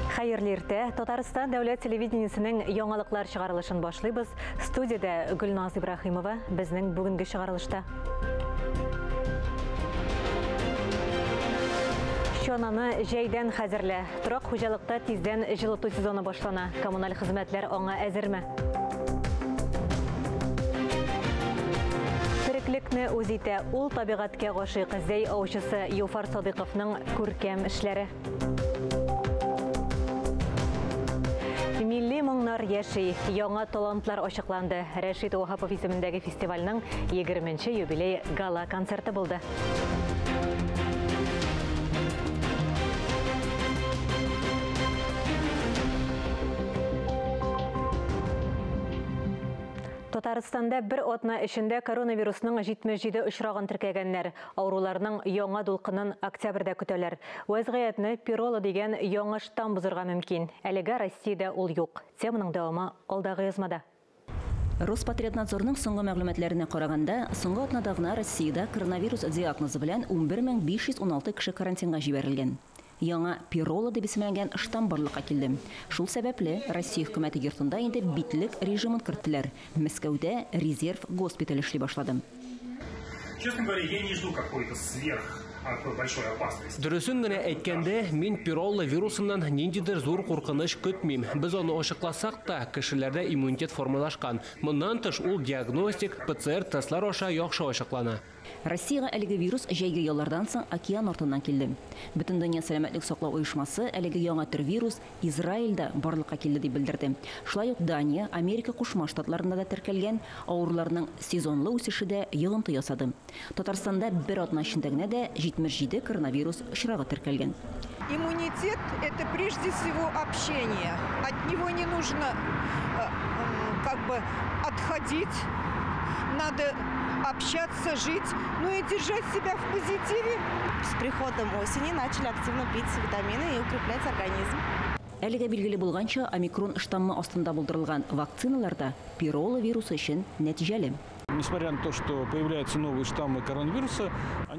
Хәерле иртә. Татарстан дәүләт телевидениесенең яңалыклар чыгарылышын башлыйбыз. Студиядә Гөлназ Ибраһимова безнең бүгенге чыгарылышта. Чананы җәйдән хәзерлә. Торак хуҗалыкта тиздән җылыту сезоны башлана. Коммуналь хезмәтләр аңа әзерме? Тереклекне үз итә. Ул табигатькә гашыйк. Зәй аучысы Юфар Садыйковның күркәм эшләре. Милли моңнар яши, яңа талантлар ачыкланды. Рәшит Ваһапов исемендәге фестивальнең 20 юбилей гала концерты булды. Татарстанда бер атна эчендә коронавирусның 77 очрагын теркәгәннәр. Авыруларның яңа дулкынын октябрьдә көтәләр. Вәзгыятьне пирола дигән яңа штамм бозырга мөмкин. Әлегә Россиядә ул юк. Теманың дәвамы алдагы язмада. Роспотребнадзорның соңгы мәгълүматларына караганда, соңгы атнада гына Россиядә коронавирус диагнозы белән 11516 кеше карантинга җибәрелгән. Яңа пирола дип исемләнгән штамм барлыкка килде. Шул сәбәпле Россия хөкүмәте йортында инде битлек режимын керттеләр. Мәскәүдә резерв госпиталь эшли башлады. Честно говоря, я не жду какой-то сверх большой опасности. Дөресен генә әйткәндә, мин пирола вирусыннан ниндидер зур куркыныч көтмим. Без аны ачыкласак та, кешеләрдә иммунитет формалашкан. Моннан тыш ул диагностик ПЦР тестлар аша яхшы ачыклана. Россиягә әлеге вирус җәйге яллардан соң океан артыннан килде. Бөтендөнья сәламәтлек саклау оешмасы әлеге яңа төр вирус Израильдә барлыкка килде дип белдерде. Шулай ук Дания, Америка Кушма Штатларында да теркәлгән авыруларның сезонлы үсеше дә йогынты ясады. Татарстанда бер атна эчендә генә дә 77 коронавирус очрагы теркәлгән. Иммунитет – это прежде всего общение. От него не нужно как бы отходить. Надо общаться, жить, ну и держать себя в позитиве. С приходом осени начали активно пить витамины и укреплять организм. Әлегә билгеле булганча, омикрон штаммы астында булдырылган вакциналар да пирола вирусы өчен нәтиҗәле. Несмотря на то, что появляются новые штаммы коронавируса,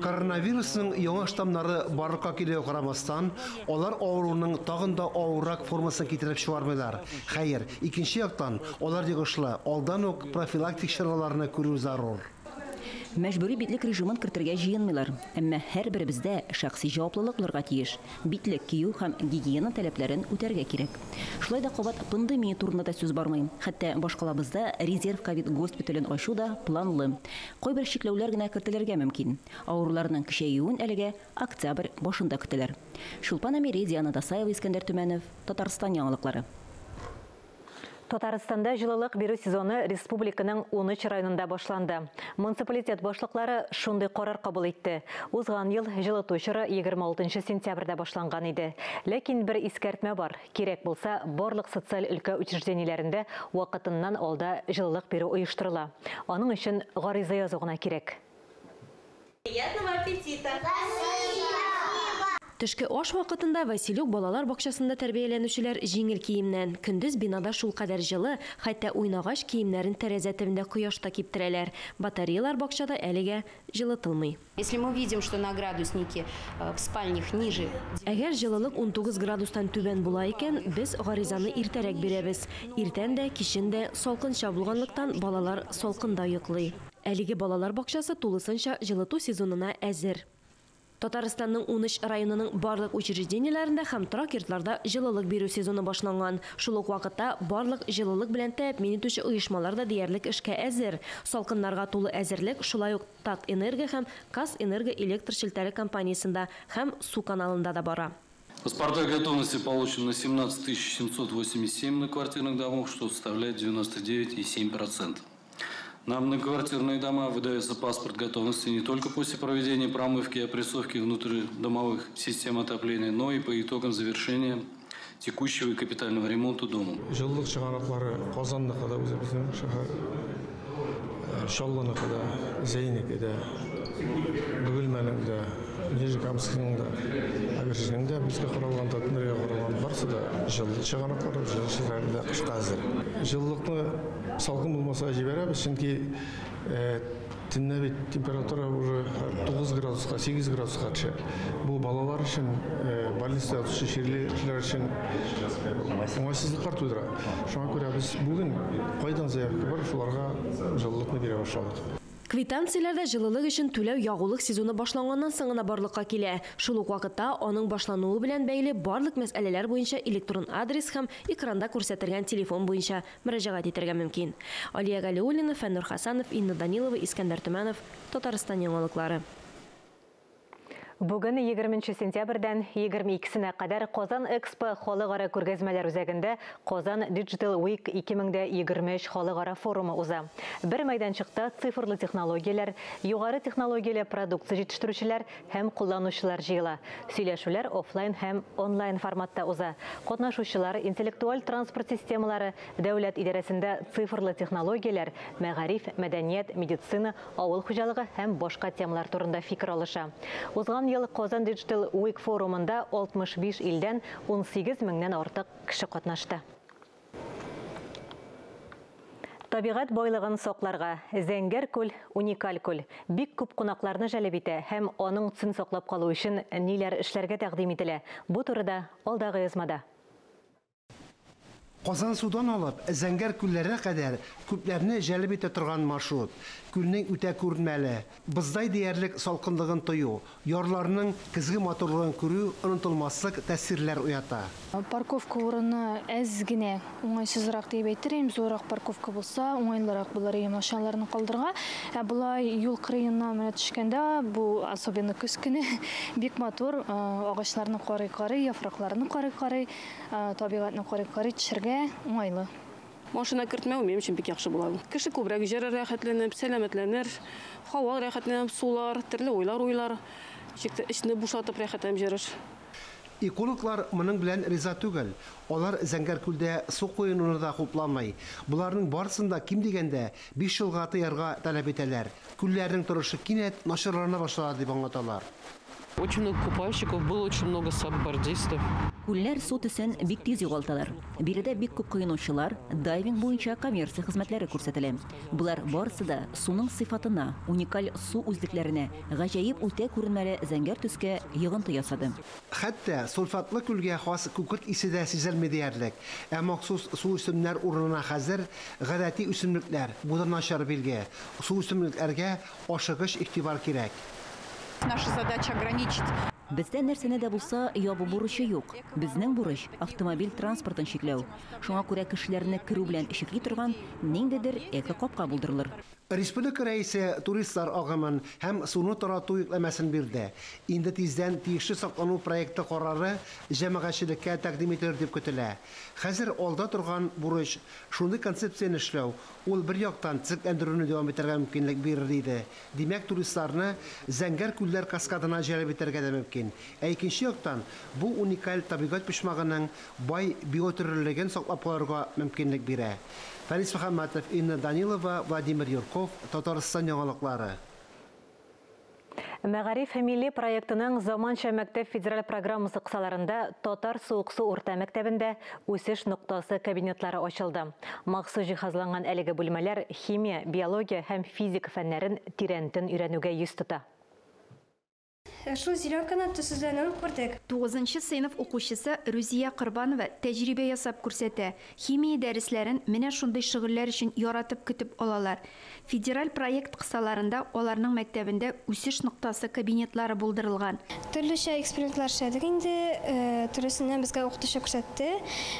Коронавирусның яңа штаммнары барлыкка килүгә карамастан, алар авыруның тагын да авыррак формасын китереп чыгармыйлар. Хәер, икенче яктан, алар йогышлы, алдан ук профилактик чараларны күрү зарур. Мәҗбүри битлек режимын кертергә җыенмыйлар. Әмма һәрберебездә шәхси җаваплылык булырга тиеш. Битлек кию һәм гигиена таләпләрен үтәргә кирәк. Шулай да кабат пандемия турында да сүз бармый. Хәтта башкалабызда резерв ковид госпитален ачу да планлы. Кайбер чикләүләр генә кертелергә мөмкин. Авыруларның көчәюен әлегә октябрь башында көтәләр. Чулпан Әмири, Диана Дасаева, Искәндәр Төмәнов, Татарстан яңалыклары. Татарстанда җылылык бирү сезоны республиканың 13 районында башланды. Муниципалитет башлыклары шундый карар кабул итте. Узган ел җылыту чоры 26 сентябрьдә башланган иде. Ләкин бер искәртмә бар. Кирәк булса, барлык социаль өлкә учреждениеләрендә вакытыннан алда җылылык бирү оештырыла. Аның өчен гариза язу гына кирәк. Приятного аппетита! Төшке аш вакытында Василюк балалар бакчасында тәрбияләнүчеләр җиңел киемнән. Көндез бинада шулкадәр җылы, хәтта уйнагач киемнәрен тәрәзә төбендә кояшта киптерәләр. Батареялар бакчада әлегә җылытылмый. Если мы видим, что на градуснике в спальнях ниже Әгәр җылылык 19 градустан түбән була икән, без гаризаны иртәрәк бирәбез. Иртән дә, кичен дә салкынча булганлыктан балалар салкында йоклый. Әлеге балалар бакчасы тулысынча җылыту сезонына әзер. Татарстанның 13 районының барлык учреждениеләрендә һәм торак йортларда җылылык бирү сезоны башланган. Шул ук вакытта барлык җылылык белән тәэмин итүче оешмалар да диярлек эшкә әзер. Салкыннарга тулы әзерлек шулай ук Татэнерго һәм Казэнерго электр челтәре компаниясендә һәм су каналында да бара. Паспорта готовности получено на 17 787 многоквартирных домов, что составляет 99,7%. На многоквартирные дома выдается паспорт готовности не только после проведения промывки и опрессовки внутридомовых систем отопления, но и по итогам завершения текущего и капитального ремонта дома. Җылылык чыганаклары Казанныкы да үзебезнең шәһәр, Чаллыныкы да, Зәйнеке дә, Бөгелмәнең дә, Нижнекамскның да, Әгерҗенең дә безгә каралган, Татнергә каралган барысы да җылылык чыганаклары, җылы челтәре дә кышка әзер. Җылылыкны салкын булмаса җибәрәбез, чөнки Төнлә бит температура уже 9 градуска, 8 градуска төшә. Бу балалар өчен, больницада ятучы чирле кешеләр өчен уңайсызлыклар тудыра. Шуңа күрә без бүген кайдан заявка бар, шуларга җылылыкны бирә башладык. Квитанцияләрдә җылылык өчен түләү ягулык сезоны башланганнан соң гына барлыкка килә. Шул ук вакытта аның башлануы белән бәйле барлык мәсьәләләр буенча электрон адрес һәм экранда күрсәтелгән телефон буенча мөрәҗәгать итәргә мөмкин. Алия Галиуллина, Фәннур Хасанов, Инна Данилова, Искәндәр Төмәнов, Татарстан яңалыклары. Бүген 20 сентябрьдән 22-сенә кадәр Казан Экспо халыкара күргәзмәләр үзәгендә Казан Digital Week 2023 халыкара форумы уза. Бер мәйданчыкта цифрлы технологияләр, югары технологияле продукция җитештерүчеләр һәм кулланучылар җыела. Сөйләшүләр офлайн һәм онлайн форматта уза. Катнашучылар интеллектуаль транспорт системалары, дәүләт идарәсендә цифрлы технологияләр, мәгариф, мәдәният, медицина, авыл хуҗалыгы һәм башка темалар турында фикер алыша. Узган ел Казан Digital Week форумында 65 илдән 18 меңнән артык кеше катнашты. Табигать байлыгын сакларга. Зәңгәр күл уникаль күл. Бик күп кунакларны җәлеп итә һәм аның төсен саклап калу өчен ниләр эшләргә тәкъдим ителә. Бу турыда алдагы язмада. Казан судан алып, Зәңгәр күлләргә кадәр күпләрне җәлеп итә торган маршрут. Күлнең үтә күренмәле, боздай диярлек салкынлыгын тою, ярларының көзге матурлыгын күрү онытылмаслык тәэсирләр уята. Парковка урыны әз генә уңайсызрак дип әйтер идем. Зуррак парковка булса, уңайлырак булыр иде машиналарны калдырырга. Ә болай юл кырыена менә төшкәндә, бу особенно көз көне бик матур, агачларны карый-карый, яфракларны карый-карый, табигатьне карый-карый төшергә уңайлы. Машина кертмәү минем өчен бик яхшы була. Кеше күбрәк җырыр, рәхәтләнеп, сәламәтләнер, һава рәхәтләнеп сулар, төрле уйлар уйлар, ничек эчне бушатып рәхәтләнеп җырыр. Экологлар моның белән риза түгел. Алар Зәңгәр күлдә су коенуны да хупламый. Буларның барысын да ким дигәндә 5 елга тыярга таләп итәләр. Күлләрнең торышы кинәт начарлана башлады дип аңлаталар. Очень много купальщиков, было очень много сапбордистов. Күлләр су төсен бик тиз югалталар. Биредә бик күп коенучылар, дайвинг буенча коммерция хезмәтләре күрсәтелә. Булар барысы да суның сыйфатына, уникаль су үзлекләренә, гаҗәеп үтә күренмәле зәңгәр төскә йогынты ясады. Хәтта сульфатлы күлгә хас күкерт исе дә сизелми диярлек. Ә махсус су үсемнәр урынына хәзер гадәти үсемлекләр, бу да начар билге. Су үсемлекләргә ашыгыч игътибар кирәк. Наша задача ограничить. Бездә нәрсәне дә булса ябу бурычы юк. Безнең бурыч автомобиль транспортын чикләү. Шуңа күрә кешеләрне керү белән чикли торган ниндидер эко-капка булдырылыр. Республика рәисе туристлар агымын һәм суны тарату йөкләмәсен бирде. Инде тиздән тиешле саклану проекты карары җәмәгатьчелеккә тәкъдим ителер дип көтелә. Хәзер алда торган бурыч шундый концепцияне эшләү, ул бер яктан төзекләндерүне дәвам итәргә мөмкинлек бирер иде. Димәк, туристларны Зәңгәр күлләр каскадына җәлеп итәргә дә мөмкин. Ә икенче яктан бу уникаль табигать почмагының бай биотөрлелеген саклап калырга мөмкинлек бирә. Фәнис Мөхәммәтов, Инна Данилова, Владимир Юрков, Татарстан яңалыклары. Мәгариф милли проектының Заманча мәктәп федераль программасы кысаларында Татар Суыксу урта мәктәбендә үсеш ноктасы кабинетлары ачылды. Махсус җиһазланган әлеге бүлмәләр химия, биология һәм физика фәннәрен тирәнтен өйрәнүгә йөз тота. Шул зеленканы төссезләнүен күрдек. 9-нчы сыйныф укучысы Рүзия Корбанова тәҗрибә ясап күрсәтә. Химия дәресләрен менә шундый шөгыльләр өчен яратып көтеп алалар. Федераль проект кысаларында аларның мәктәбендә үсеш ноктасы кабинетлары булдырылган. Төрлечә экспериментлар эшләдек инде, төрлесеннән безгә укытучы күрсәтте.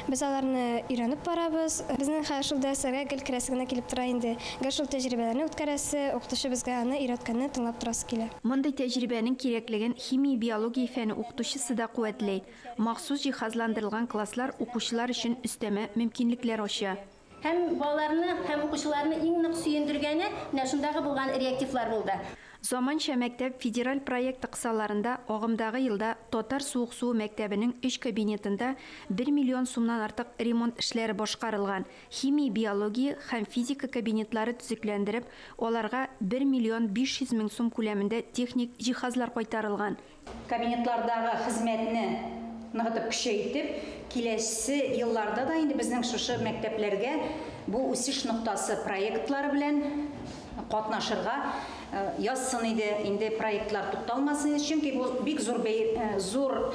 Без аларны өйрәнеп барабыз. Безнең хәзер шул дәресләргә гел керәсе генә килеп тора инде. Гел шул тәҗрибәләрне үткәрәсе, укытучы безгә аны өйрәткәнне тыңлап торасы килә. Мондый тәҗрибәнең кирәклеген химия биология фәне укытучысы да куәтләй. Махсус җиһазландырылган класслар укучылар өчен өстәмә мөмкинлекләр ача. Һәм балаларны, һәм укучыларны иң нык сөендергәне менә шундагы булган реактивлар булды. Заманча мәктәп федераль проекты кысаларында агымдагы елда Татар Суыксуы мәктәбенең 3 кабинетында 1 миллион сумнан артык ремонт эшләре башкарылган. Химия, биология һәм физика кабинетлары төзекләндереп, аларга 1 миллион 500 мең сум күләмендә техник җиһазлар кайтарылган. Кабинетлардагы хезмәтне ныгытып көчәйтеп, киләсе елларда да инде безнең шушы мәктәпләргә бу үсеш ноктасы проектлары белән катнашырга язсын иде, инде проектлар тукталмасын иде, чөнки бу бик зур зур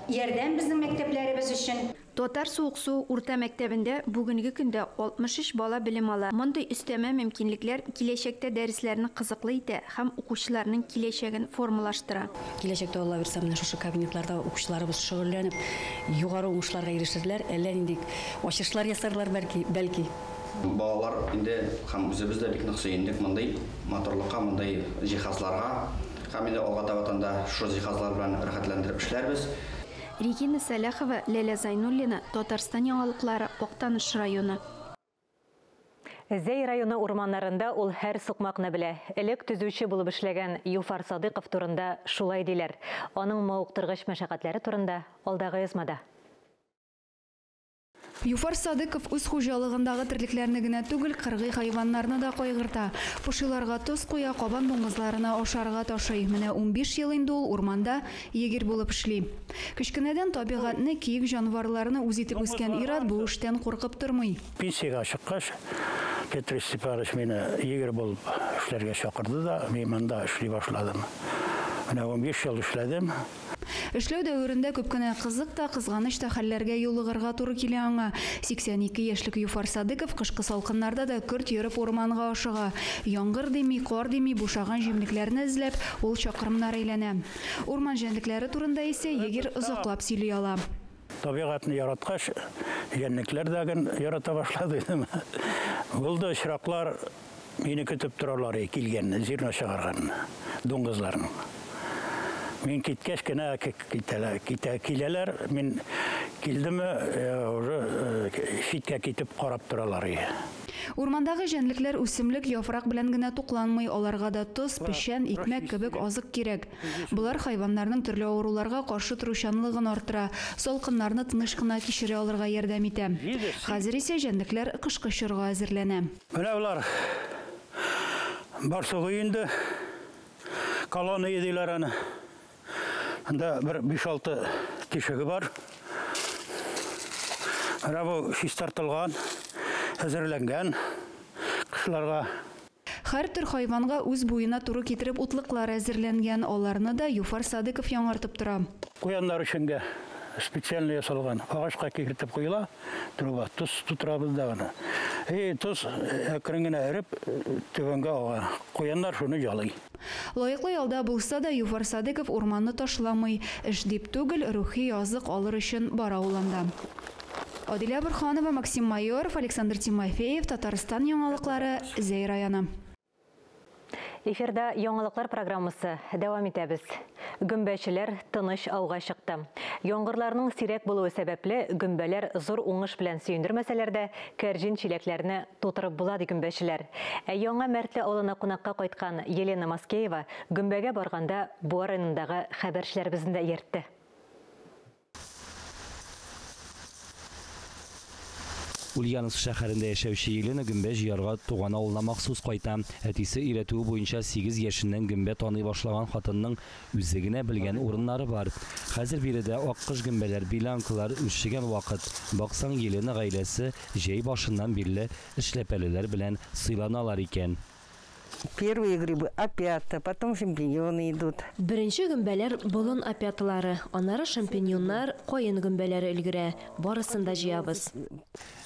ярдәм безнең мәктәпләребез өчен. Татар Суыксуы урта мәктәбендә бүгенге көндә 63 бала белем ала. Мондый өстәмә мөмкинлекләр киләчәктә дәресләрне кызыклы итә һәм укучыларның киләчәген формалаштыра. Киләчәктә, Алла бирсә, менә шушы кабинетларда укучыларыбыз шөгыльләнеп, югары уңышларга ирешерләр, әллә нинди ачышлар ясарлар бәлки, бәлки. Балалар инде һәм үзебез дә бик нык сөендек мондый матурлыкка, мондый җиһазларга. Һәм инде алга таба да шушы җиһазлар белән рәхәтләндереп эшләрбез. Регина Сәләхова, Ләлә Зайнуллина, Татарстан яңалыклары, Актаныш районы. Зәй районы урманнарында ул һәр сукмакны белә. Элек төзүче булып эшләгән Юфар Садыйков турында шулай диләр. Аның мавыктыргыч мәшәкатьләре турында алдагы язмада. Юфар Садыков үз хуҗалыгындагы терлекләрне генә түгел, кыргый хайваннарны да кайгырта. Пошиларга тоз куя, кабан дуңгызларына ашарга ташый. Менә 15 ел инде ул урманда егерь булып эшли. Кечкенәдән табигатьне, киек җанварларны үз итеп үскән ир-ат бу эштән куркып тормый. Пенсиягә чыккач, Петр Степанович мине егерь булып эшләргә чакырды да, мин монда эшли башладым. Менә 15 ел эшләдем. Эшләү дәверендә күп кенә кызык та, кызганыч та хәлләргә юлыгырга туры килә аңа. 82 яшьлек Юфар Садыков кышкы салкыннарда да көрт йөреп урманга ашыга. Яңгыр дими, кар дими, бушаган җимлекләрне эзләп, ул чакрымнар әйләнә. Урман җәнлекләре турында исә егерь озаклап сөйли ала. Табигатьне яраткач, җәнлекләр дә гел ярата башлады. Булды очраклар, мине көтеп торалар, килгәнне, зерно чыгарган дуңгызларның. Мин киткәч кенә китә киләләр, мин килдеме, уже читкә китеп карап торалар. Урмандагы җәнлекләр үсемлек, яфрак белән генә тукланмый, аларга да тоз, печән, икмәк кебек азык кирәк. Болар хайваннарның төрле авыруларга каршы торучанлыгын арттыра, салкыннарны тыныч кына кичерә алырга ярдәм итә. Хәзер исә җәнлекләр кышкы чорга әзерләнә. Менә болар барсугы инде, колония диләр аны. Анда бер 5-6 тишеге бар. Менә бу чистартылган, әзерләнгән кышларга. Һәр төр хайванга үз буена туры китереп утлыклар әзерләнгән, аларны да Юфар Садыков яңартып тора. Куяннар өчен дә специально ясалган агачка кертеп куела труба, тоз тутырабыз да аны. И тоз әкрен генә эреп түбәнгә ага. Куяннар шуны ялый. Лаеклы ялда булса да Юфар Садыков урманны ташламый. Эш дип түгел, рухи азык алыр өчен бара ул анда. Адилә Бурханова, Максим Майоров, Александр Тимофеев, Татарстан яңалыклары, Зәй районы. Эфирда яңалыклар программасы дәвам итәбез. Гөмбәчеләр тыныч ауга чыкты. Яңгырларның сирәк булуы сәбәпле гөмбәләр зур уңыш белән сөендермәсәләр дә, кәрҗин чиләкләрне тутырып була ди гөмбәчеләр. Ә Яңа Мәртле авылына кунакка кайткан Елена Маскеева гөмбәгә барганда Буа районындагы хәбәрчеләребезне дә ияртте. Ульяновск шәһәрендә яшәүче Елена гөмбә җыярга туган авылына махсус кайта. Әтисе өйрәтүе буенча 8 яшеннән гөмбә таный башлаган хатынның үзе генә белгән урыннары бар. Хәзер биредә аккош гөмбәләр, белянкалар үрчегән вакыт. Баксаң, Елена гаиләсе җәй башыннан бирле эшләпәлеләр белән сыйланалар икән. Первые грибы опята, потом шампиньоны идут. Беренче гөмбәләр болын опяталары, аннары шампиньоннар, каен гөмбәләре өлгерә. Барысын да җыябыз.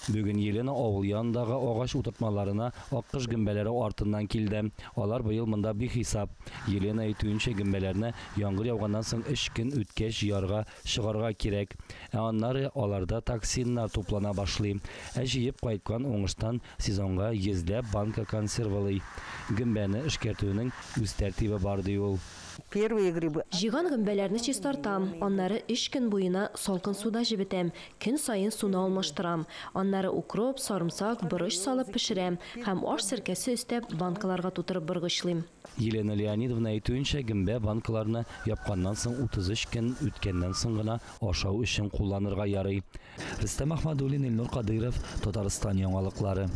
Бүген Елена авыл янындагы агач утыртмаларына аккош гөмбәләре артыннан килде. Алар быел монда бихисап. Елена әйтүенчә, гөмбәләрне яңгыр яуганнан соң 3 көн үткәч җыярга чыгарга кирәк. Ә аннары аларда токсиннар туплана башлый. Ә җыеп кайткан уңыштан сезонга йөзләп банка консервалый. Гөмбәне эшкәртүнең үз тәртибе бар, ди ул. Первые грибы. Җыйган гөмбәләрне чистартам, аннары 3 көн буена салкын суда җебетәм, көн саен суны алмаштырам. Аннары укроп, сарымсак, борыч салып пешерәм һәм аш серкәсе өстәп банкаларга тутырып боргычлыйм. Елена Леонидовна әйтүенчә, гөмбә банкаларны япканнан соң 33 көн үткәннән соң гына ашау өчен кулланырга ярый. Рөстәм Ахмадуллин, Илнур Кадыров, Татарстан яңалыклары.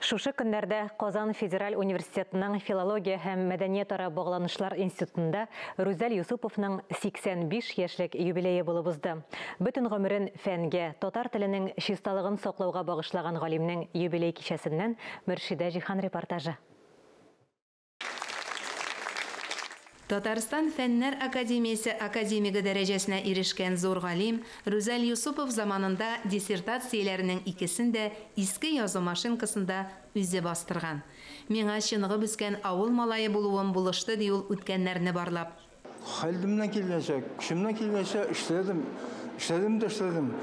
Шушы көннәрдә Казан федераль университетының филология һәм мәдәниятара багланышлар институтында Рүзәл Юсуповның 85 яшьлек юбилее булып узды. Бөтен гомерен фәнгә, татар теленең чисталыгын саклауга багышлаган галимнең юбилей кичәсеннән Мөршидә Җиһан репортажы. Татарстан Фәннәр академиясе академигы дәрәҗәсенә ирешкән зур галим Рүзәл Юсупов заманында диссертацияләренең икесен дә иске язу машинкасында үзе бастырган. Миңа чыныгып үскән авыл малае булуым булышты, ди ул үткәннәрне барлап. Хәлемнән килгәнчә, көчемнән килгәнчә эшләдем. Эшләдем дә эшләдем.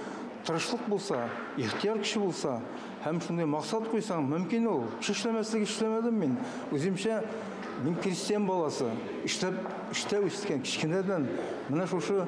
Тырышлык булса, ихтыяр көче булса һәм шундый максат куйсаң, мөмкин ул. Кеше эшләмәслек эшләмәдем мин. Үземчә мин крестьян баласы, эшләп, эштә үскән кечкенәдән. Менә шушы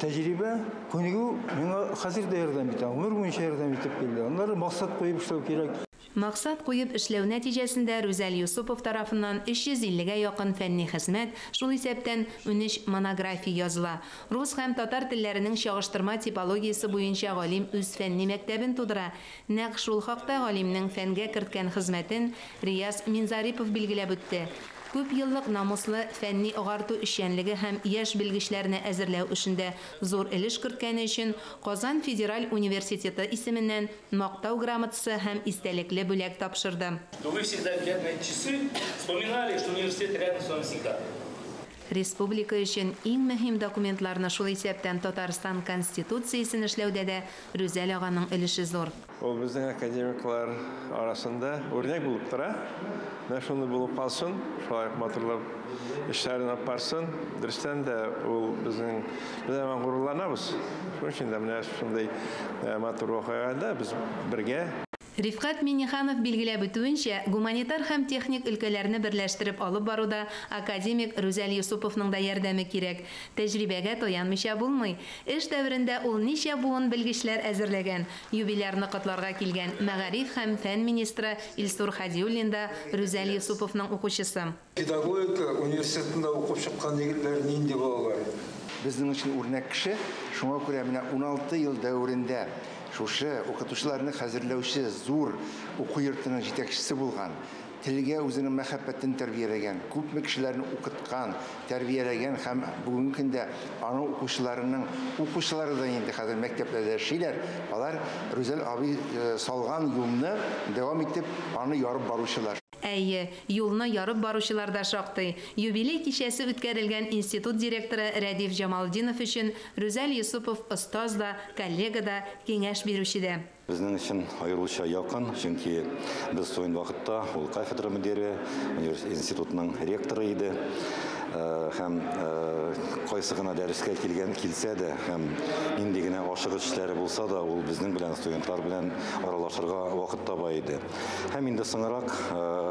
тәҗрибә, күнегү миңа хәзер дә ярдәм итә, гомер буенча ярдәм итеп килде. Аннары максат куеп эшләү кирәк. Максат куеп эшләү нәтиҗәсендә Рүзәл Юсупов тарафыннан 350 гә якын фәнни хезмәт, шул исәптән 13 монография языла. Рус һәм татар телләренең чагыштырма типологиясе буенча галим үз фәнни мәктәбен тудыра. Нәкъ шул хакта галимнең фәнгә керткән хезмәтен Рияз Минзарипов билгеләп үтте. Күп еллык намуслы фәнни агарту эшчәнлеге һәм яшь белгечләрне әзерләү эшендә зур өлеш керткәне өчен Казан федераль университеты исеменнән Мактау грамотасы һәм истәлекле бүләк тапшырды. Но вы всегда, глядя на эти часы, вспоминали, что университет рядом с вами всегда. Республика өчен иң мөһим документларны, шул исәптән Татарстан Конституциясен эшләүдә дә Рүзәл аганың өлеше зур. Ул безнең академиклар арасында үрнәк булып тора. Менә шундый булып калсын, шулай ук матурлап эшләрен алып барсын. Дөрестән дә ул безнең, без аңа горурланабыз. Шуның өчен дә менә шундый матур вакыйгада без бергә. Рифкать Миңнеханов билгеләп үтүенчә, гуманитар һәм техник өлкәләрне берләштереп алып баруда академик Рүзәл Юсуповның да ярдәме кирәк. Тәҗрибәгә таянмыйча булмый. Эш дәверендә ул ничә буын белгечләр әзерләгән. Юбилярны котларга килгән мәгариф һәм фән министры Илсур Һадиуллин да Рүзәл Юсуповның укучысы. Педагогика университетында укып чыккан егетләр нинди булалар? Безнең өчен үрнәк кеше, шуңа күрә менә 16 ел дәверендә шушы укытучыларны хәзерләүче зур уку йортының җитәкчесе булган, телгә үзенең мәхәббәтен тәрбияләгән, күпме кешеләрне укыткан, тәрбияләгән һәм бүгенге көндә аның укучыларының укучылары да инде хәзер мәктәпләрдә эшлиләр, алар Рүзәл абый салган юлны дәвам итеп, аны ярып баручылар. Әйе, юлны ярып баручылар да шактый. Юбилей кичәсе үткәрелгән институт директоры Рәдиф Җамалдинов өчен Рүзәл Юсупов остаз да, коллега да, киңәш бирүче дә. Безнең өчен аеруча якын, чөнки без студент вакытта ул кафедра мөдире, институтның ректоры иде. Һәм кайсы гына дәрескә килгән килсә дә, һәм нинди генә ашыгыч эшләре булса да, ул безнең белән, студентлар белән аралашырга вакыт таба иде. Һәм инде соңрак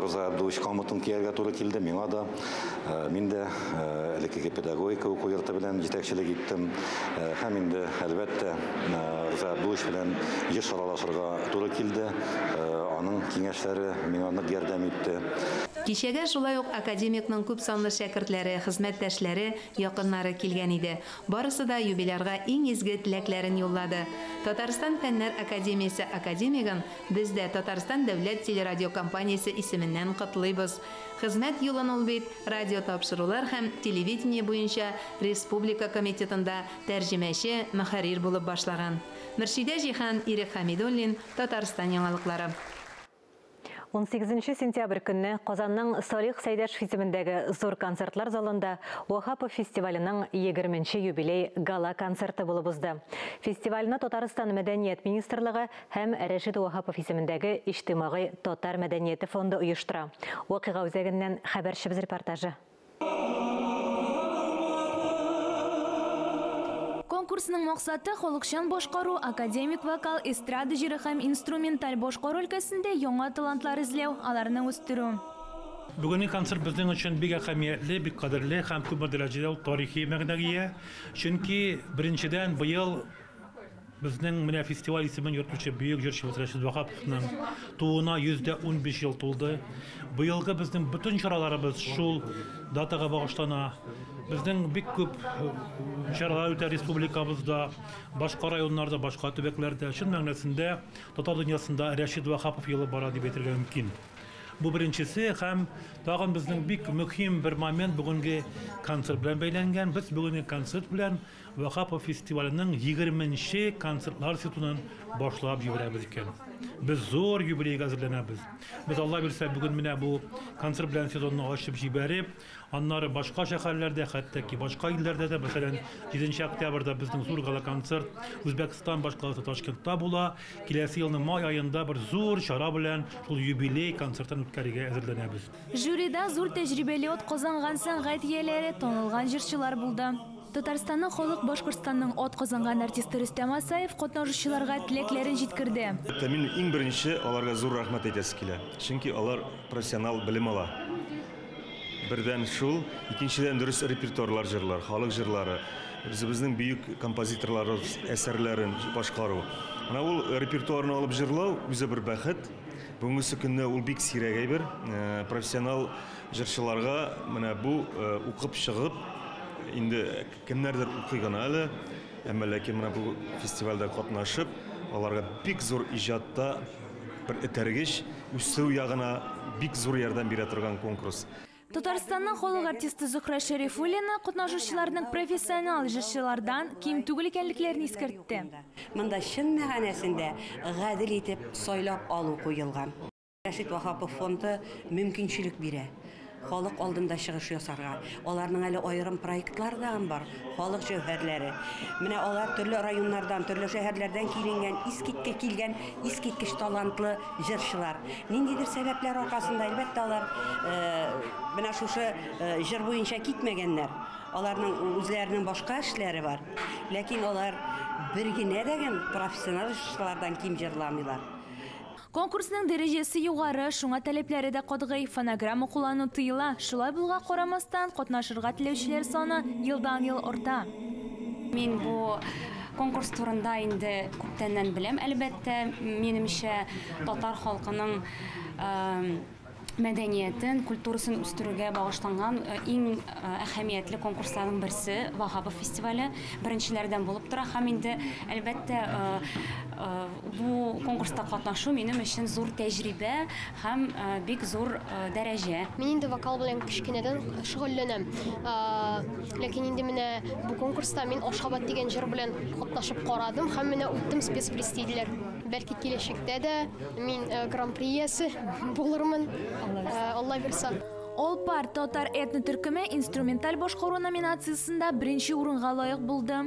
Роза Абдулович камытын кияргә туры килде миңа да. Мин дә элеккеге педагогика уку йорты белән җитәкчелек иттем. Һәм инде, әлбәттә, Роза Абдулович белән еш аралашырга туры килде. Аның киңәшләре миңа нык ярдәм итте. Кичәгә шулай ук академикның күп санлы шәкертләре, хезмәттәшләре, якыннары килгән иде. Барысы да юбилярга иң изге теләкләрен юллады. Татарстан Фәннәр академиясе академигын без дә Татарстан дәүләт телерадиокомпаниясе исеменнән котлыйбыз. Хезмәт юлын ул бит радио тапшырулар һәм телевидение буенча республика комитетында тәрҗемәче, мөхәррир булып башлаган. Мөршидә Җиһан, Ирек Хәмидуллин, Татарстан яңалыклары. 18 сентябрь көнне Казанның Салих Сәйдәшев исемендәге зур концертлар залында Ваһапов фестиваленең 20 юбилей гала-концерты булып узды. Фестивальне Татарстан мәдәният министрлыгы һәм Рәшит Ваһапов исемендәге Иҗтимагый татар мәдәнияте фонды оештыра. Вакыйга үзәгеннән хәбәрчебез репортажы. Конкурсның максаты халыкчан башкару, академик вокал, эстрада җыры һәм инструменталь башкару өлкәсендә яңа талантлар эзләү, аларны үстерү. Бүгенге концерт безнең өчен бик әһәмиятле, бик кадерле һәм күп дәрәҗәдә тарихи мәгънәгә ия. Чөнки беренчедән быел безнең менә фестиваль исемен йөртүче бөек җырчыбыз Рәшит Ваһаповның тууына 115 ел тулды. Быелгы безнең бөтен чараларыбыз шул датага багышлана. Безнең бик күп чаралар үтә республикабызда, башка районнарда, башка төбәкләрдә. Чын мәгънәсендә татар дөньясында Рәшит Ваһапов елы бара дип әйтергә мөмкин. Бу беренчесе һәм тагын безнең бик мөһим бер момент бүгенге концерт белән бәйләнгән. Без бүгенге концерт белән Ваһапов фестиваленең 20 концертлар сезонын башлап җибәрәбез икән. Без зур юбилейга әзерләнәбез. Без Алла бирсә бүген менә бу концерт белән сезонны ачып җибәреп, аннары башка шәһәрләрдә, хәтта ки башка илләрдә дә, мәсәлән, 7 октябрьдә безнең зур гала-концерт Үзбәкстан башкаласы Ташкентта була. Киләсе елның май аенда бер зур чара белән шул юбилей концертын үткәрергә әзерләнәбез. Жюрида зур тәҗрибәле атказанган сәнгать ияләре, танылган җырчылар булды. Татарстанның халык Башкортстанның атказанган артисты Рөстәм Асаев катнашучыларга теләкләрен җиткерде. Мин иң беренче аларга зур рәхмәт әйтәсе килә. Чөнки алар профессионал белем ала. Бердән шул, икенчедән дөрес репертуарлар җырлар, халык җырлары, үзебезнең бөек композиторларыбыз әсәрләрен башкару. Менә ул репертуарны алып җырлау үзе бер бәхет. Бүгенге көндә ул бик сирәк әйбер. Профессионал җырчыларга менә бу укып чыгып, инде кемнәрдер укый гына әле, әмма ләкин менә бу фестивальдә катнашып, аларга бик зур иҗатта бер этәргеч, үсү ягына бик зур ярдәм бирә торган конкурс. Татарстанның халык артисты Зөһрә Шәрифуллина катнашучыларның профессионал җырчылардан ким түгел икәнлекләрен искәртте. Монда чын мәгънәсендә гадел итеп сайлап алу куелган. Рәшит Ваһапов фонды мөмкинчелек бирә халык алдында чыгыш ясарга. Аларның әле аерым проектлары да бар, халык җәүһәрләре. Менә алар төрле районнардан, төрле шәһәрләрдән киленгән, искиткеч килгән, искиткеч талантлы җырчылар. Ниндидер сәбәпләр аркасында, әлбәттә, алар менә шушы җыр буенча китмәгәннәр. Аларның үзләренең башка эшләре бар. Ләкин алар бер генә дә профессионал җырчылардан ким җырламыйлар. Конкурсның дәрәҗәсе югары, шуңа таләпләре дә катгый. Фонограмма куллану тыела. Шулай булуга карамастан, катнашырга теләүчеләр саны елдан-ел арта. Мин бу конкурс турында инде күптәннән беләм, әлбәттә. Минемчә, татар халкының мәдәниятен, культурасын үстерүгә багышланган иң әһәмиятле конкурсларның берсе Ваһапов фестивале беренчеләрдән булып тора. Һәм инде, әлбәттә, бу конкурста катнашу минем өчен зур тәҗрибә һәм бик зур дәрәҗә. Мин инде вокал белән кечкенәдән шөгыльләнәм. Ләкин инде менә бу конкурста мин Ашхабад дигән җыр белән катнашып карадым һәм менә үттем, спецприз диделәр. Бәлки киләчәктә дә мин гран-при иясе булырмын. Алла бирса. Алпар татар этно төркеме инструменталь башкару номинациясендә беренче урынга лаек булды.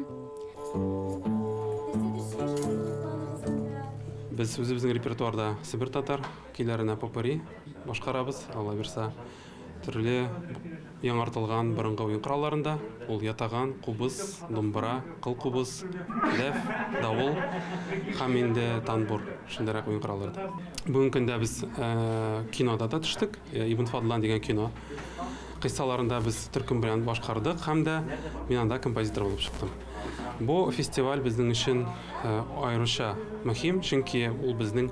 Без үзебезнең репертуарда Себер татар көйләренә попури башкарабыз. Алла бирса, төрле яңартылган борынгы уен коралларында ул ятаган, кубыз, думбра, кыл кубыз, дәф, давыл һәм инде танбур, шундыйрак уен коралларында. Бүгенге көндә без кинода да төштек. Ибн Фадлан дигән кино кыйссаларында без төркем белән башкардык һәм дә мин анда композитор булып чыктым. Бу фестиваль безнең өчен аеруча мөһим, чөнки ул безнең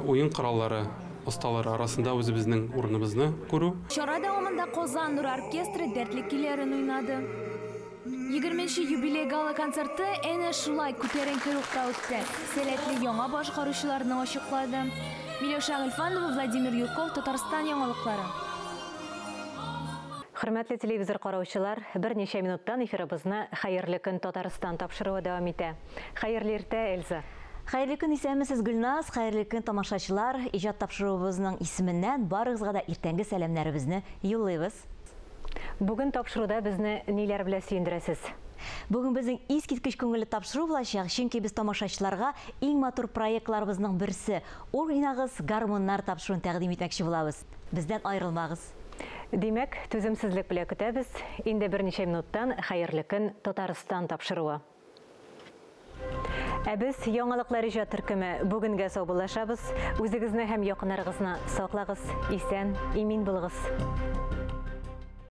уен кораллары осталары арасында үзебезнең урыныбызны күрү. Чара дәвамында Казан нур оркестры дәртле көйләрен уйнады. 20-нче юбилей гала-концерты әнә шулай күтәренке рухта үтте. Сәләтле яңа башкаручыларны ачыклады. Миләүшә Гыйльфанова, Владимир Юрков, Татарстан яңалыклары. Хөрмәтле телевизор караучылар, берничә минуттан эфирыбызны Хәерле көн Татарстан тапшыруы дәвам итә. Хәерле иртә, Эльза. Хәерле көн, исәнмесез, Гөлназ, хәерле көн, тамашачылар. Иҗат тапшыруыбызның исеменнән барыгызга да иртәнге сәламнәребезне юллыйбыз. Бүген тапшыруда безне ниләр белән сөендерәсез? Бүген безнең искиткеч күңелле тапшыру булачак, чөнки без тамашачыларга иң матур проектларыбызның берсе Уйнагыз гармуннар тапшыруын тәкъдим итмәкче булабыз. Бездән аерылмагыз. Димәк, түземсезлек белән көтәбез. Инде берничә минуттан Хәерле көн Татарстан тапшыруы. Ә без яңалыклар иҗат төркеме бүгенгә саубуллашабыз. Үзегезне һәм якыннарыгызны саклагыз, исән, имин булыгыз.